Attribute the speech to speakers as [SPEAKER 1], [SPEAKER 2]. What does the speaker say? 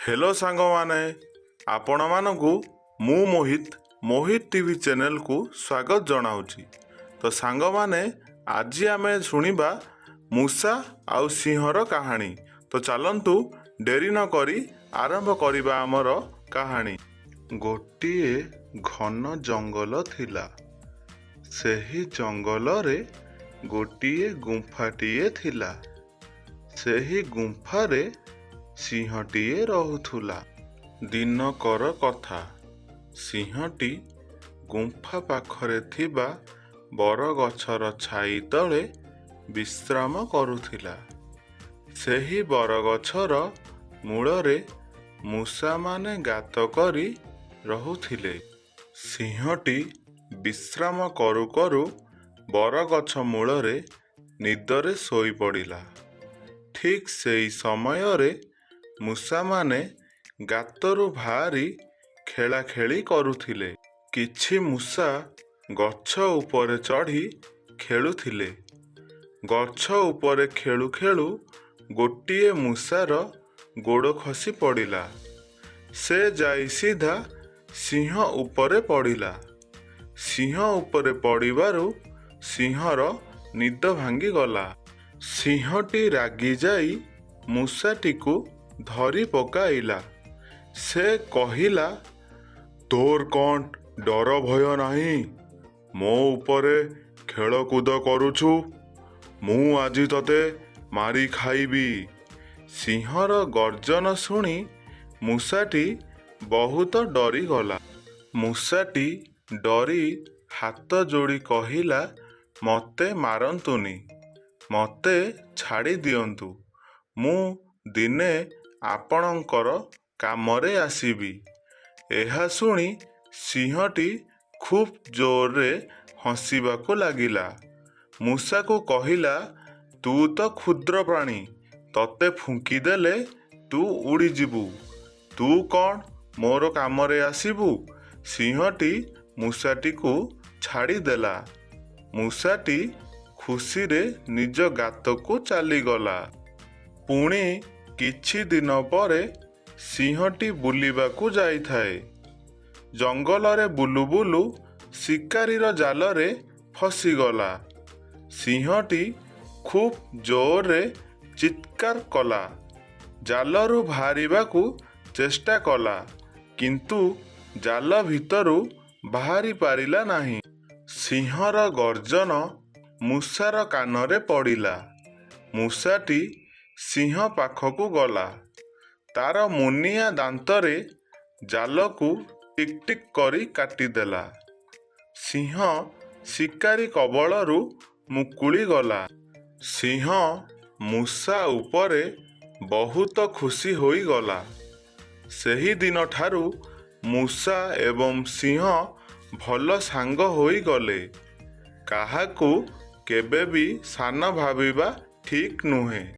[SPEAKER 1] Hello ସାଙ୍ଗମାନେ, ଆପଣମାନଙ୍କୁ ମୁଁ ମୋହିତ ମୋହିତ ଟିଭି ଚ୍ୟାନେଲକୁ ସ୍ୱାଗତ ଜଣାଉଛି। ତ ସାଙ୍ଗମାନେ, ଆଜି ଆମେ ଶୁଣିବା ମୂଷା ଆଉ ସିଂହର କାହାଣୀ। ତ ଚାଲନ୍ତୁ, ଡେରି ନ କରି ଆରମ୍ଭ କରିବା ଆମର କାହାଣୀ। ଗୋଟିଏ ଘନ ଜଙ୍ଗଲ ଥିଲା। ସେହି ଜଙ୍ଗଲରେ ଗୋଟିଏ ଗୁମ୍ଫାଟିଏ ଥିଲା। ସେହି ଗୁମ୍ଫାରେ ସିଂହଟିଏ ରହୁଥିଲା। ଦିନକର କଥା, ସିଂହଟି ଗୁମ୍ଫା ପାଖରେ ଥିବା ବରଗଛର ଛାଇ ତଳେ ବିଶ୍ରାମ କରୁଥିଲା। ସେହି ବରଗଛର ମୂଳରେ ମୂଷାମାନେ ଗାତ କରି ରହୁଥିଲେ। ସିଂହଟି ବିଶ୍ରାମ କରୁ କରୁ ବରଗଛ ମୂଳରେ ନିଦରେ ଶୋଇପଡ଼ିଲା। ଠିକ୍ ସେଇ ସମୟରେ ମୂଷାମାନେ ଗାତରୁ ବାହାରି ଖେଳାଖେଳି କରୁଥିଲେ। କିଛି ମୂଷା ଗଛ ଉପରେ ଚଢ଼ି ଖେଳୁଥିଲେ। ଗଛ ଉପରେ ଖେଳୁ ଖେଳୁ ଗୋଟିଏ ମୂଷାର ଗୋଡ଼ ଖସି ପଡ଼ିଲା। ସେ ଯାଇ ସିଧା ସିଂହ ଉପରେ ପଡ଼ିଲା। ସିଂହ ଉପରେ ପଡ଼ିବାରୁ ସିଂହର ନିଦ ଭାଙ୍ଗିଗଲା। ସିଂହଟି ରାଗିଯାଇ ମୂଷାଟିକୁ ଧରି ପକାଇଲା। ସେ କହିଲା, "ତୋର କ'ଣ ଡର ଭୟ ନାହିଁ? ମୋ ଉପରେ ଖେଳକୁଦ କରୁଛୁ? ମୁଁ ଆଜି ତତେ ମାରି ଖାଇବି।" ସିଂହର ଗର୍ଜନ ଶୁଣି ମୂଷାଟି ବହୁତ ଡରିଗଲା। ମୂଷାଟି ଡରି ହାତ ଯୋଡ଼ି କହିଲା, "ମୋତେ ମାରନ୍ତୁନି, ମୋତେ ଛାଡ଼ି ଦିଅନ୍ତୁ। ମୁଁ ଦିନେ ଆପଣଙ୍କର କାମରେ ଆସିବି।" ଏହା ଶୁଣି ସିଂହଟି ଖୁବ୍ ଜୋରରେ ହସିବାକୁ ଲାଗିଲା। ମୂଷାକୁ କହିଲା, "ତୁ ତ କ୍ଷୁଦ୍ର ପ୍ରାଣୀ, ତତେ ଫୁଙ୍କିଦେଲେ ତୁ ଉଡ଼ିଯିବୁ। ତୁ କ'ଣ ମୋର କାମରେ ଆସିବୁ?" ସିଂହଟି ମୂଷାଟିକୁ ଛାଡ଼ିଦେଲା। ମୂଷାଟି ଖୁସିରେ ନିଜ ଗାତକୁ ଚାଲିଗଲା। ପୁଣି କିଛି ଦିନ ପରେ ସିଂହଟି ବୁଲିବାକୁ ଯାଇଥାଏ। ଜଙ୍ଗଲରେ ବୁଲୁ ବୁଲୁ ଶିକାରୀର ଜାଲରେ ଫସିଗଲା। ସିଂହଟି ଖୁବ୍ ଜୋରରେ ଚିତ୍କାର କଲା, ଜାଲରୁ ବାହାରିବାକୁ ଚେଷ୍ଟା କଲା, କିନ୍ତୁ ଜାଲ ଭିତରୁ ବାହାରି ପାରିଲା ନାହିଁ। ସିଂହର ଗର୍ଜନ ମୂଷାର କାନରେ ପଡ଼ିଲା। ମୂଷାଟି ସିଂହ ପାଖକୁ ଗଲା। ତାର ମୁନିଆ ଦାନ୍ତରେ ଜାଲକୁ ଟିକ୍ ଟିକ୍ କରି କାଟିଦେଲା। ସିଂହ ଶିକାରୀ କବଳରୁ ମୁକୁଳିଗଲା। ସିଂହ ମୂଷା ଉପରେ ବହୁତ ଖୁସି ହୋଇଗଲା। ସେହିଦିନଠାରୁ ମୂଷା ଏବଂ ସିଂହ ଭଲ ସାଙ୍ଗ ହୋଇଗଲେ। କାହାକୁ କେବେ ବି ସାନ ଭାବିବା ଠିକ୍ ନୁହେଁ।